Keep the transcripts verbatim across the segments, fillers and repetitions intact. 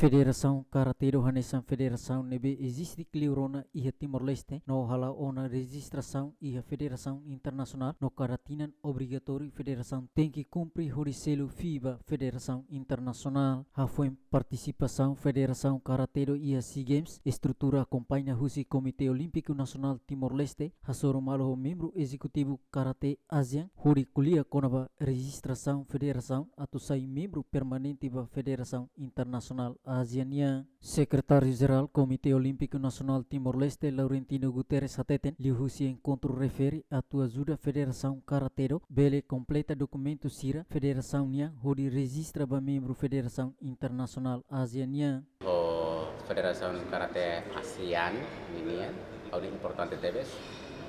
Federasaun Karate do hanesan federasaun ne'ebé eziste kleur ona iha Timor-Leste, no hala'o ona rejistrasaun iha federasaun internasionál, no kada tinan obrigatóriu federasaun tenke kumpre hodi selu FIBA, federasaun internasionál. Hafoin partisipasaun Federasaun Karate do iha SEA Games, estrutura akompaña husi Komité Olímpiku Nasionál Timor-Leste hasoru malu ho membru ezekutivu Karate ASEAN hodi ko'alia kona-ba rejistrasaun federasaun atu sai membru permanente ba Federasaun Internasionál ASEAN nian. Sekretáriu Jerál Komité Olímpiku Nasionál Timor-Leste, Laurentino Guterres, hateten liuhusi enkontru refere atu ajuda Federasaun Karate do bele kompleta dokumentu sira federasaun nian hodi rejista ba membru Federasaun Internasionál ASEAN nian. Ho Federasaun Karate ASEAN ninian, ha'u dehan importante tebes.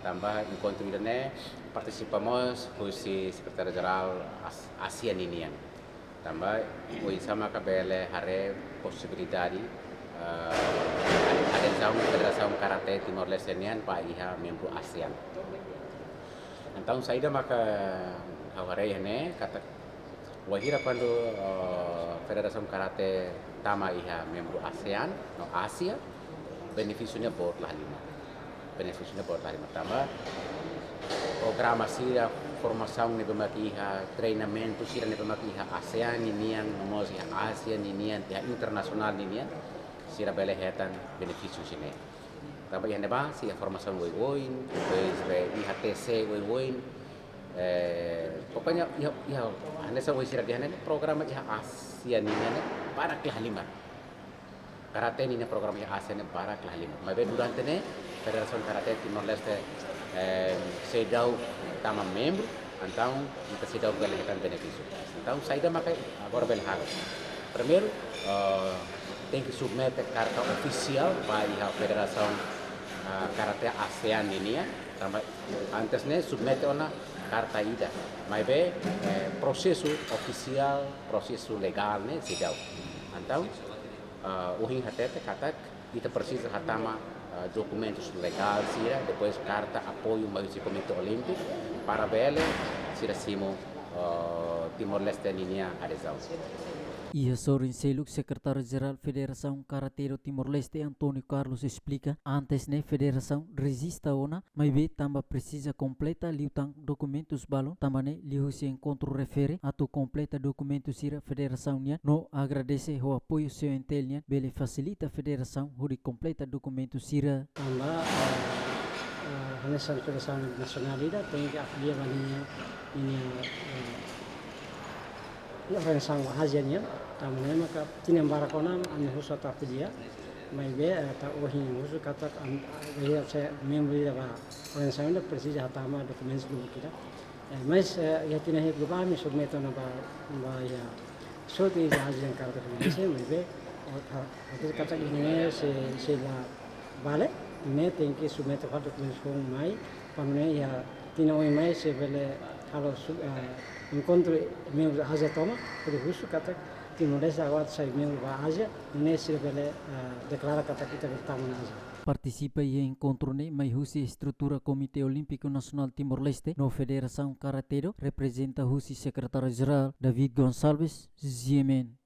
Tanba enkontru ida-ne'e partisipa mós husi Sekretáriu Jerál AS-, ASEAN ninian. Tanba oinsá maka bele haree posibilidade, eh, adezaun Federasaun Karate Timor-Leste nian ba iha membru ASEAN. Entaun, saida maka ha'u haree ne'e, katak wainhira kuandu, eh, Federasaun Karate tama iha membru ASEAN, no Ázia, benefísiu ne'e boot lahalimar. Benefísiu ne'e boot lahalimar tanba programa sira, formasaun ne'ebé mak iha, treinamentu sira ne'ebé mak iha ASEAN ninian, no mós iha Ázia ninian, iha internasionál ninian, sira bele hetan benefísiu sira-ne'e. Tanba iha ne'ebá sei iha formasaun oioin, depois, eh, iha TC oioin, eh, pokoknya iha, iha, hanesan ohin sira dehan ne'e, programa iha ASEAN ninian ne'e barak lahalimar. Karate ninia programa iha ASEAN ne'e barak lahalimar. Maibé durante ne'e, Federasaun Karate Timor-Leste, eh, seidauk tama membru, entaun ita seidauk bele hetan benefísiu. Entaun, saida maka agora bele halo? Primeiru, eh, tenke submete karta ofisiál ba iha Federasaun, eh, Karate ASEAN ninian, tanba antes ne'e submete ona karta ida. Maibé, eh, prosesu ofisiál, prosesu legál ne'e seidauk. Entaun, ah, ohin hatete katak ita presiza hatama, ah, dokumentus legál sira, depois karta apoiu mai husi Komité Olímpiku para bele sira simu, ah, Timor-Leste ninia adezaun. Iha sorin seluk, Sekretáriu Jerál Federasaun Karate do Timor-Leste, António Carlos, esplika, antes ne'e federasaun rejista ona, maibé tanba presiza kompleta liután dokumentus balun, tanba ne'e liuhusi enkontru refere atu kompleta dokumentu sira federasaun nian, no agradese ho apoiu CONTL nian bele fasilita federasaun hodi kompleta dokumentu sira. Tanba, eh, eh, hanesan federasaun nasionál ida tenke afilia ba ninia, ninia, eh, iha organizasaun ASEAN nian, tanba ne'e maka tinan barak ona ami husu atu afilia, maibé, eh, ita ohin husu katak am-, eh, iha se membru ida ba organizasaun ida presiza hatama dokumentus lubuk ida. Eh, mas, eh, iha tinan hirak liubá ami submete ona ba, ba iha sorte iha ASEAN Karate Federation, maibé, o, ha, atu katak ida-ne'e sei, sei la vale, ne'e tenke submete fali dokumentus foun mai, para nune'e iha tinan oin mai sei bele halo su-, eh, enkontru membru ASEAN tomak, hodi husu katak Timor-Leste agora sai membru ba ASEAN, nune'e sira bele, eh, deklara katak ita bele tama ona ASEAN. Partisipa iha enkontru ne'e mai husi estrutura Komité Olímpiku Nasionál Timor-Leste no Federasaun Karate do, reprezenta husi Sekretáriu Jerál David Gonçalves, G M N.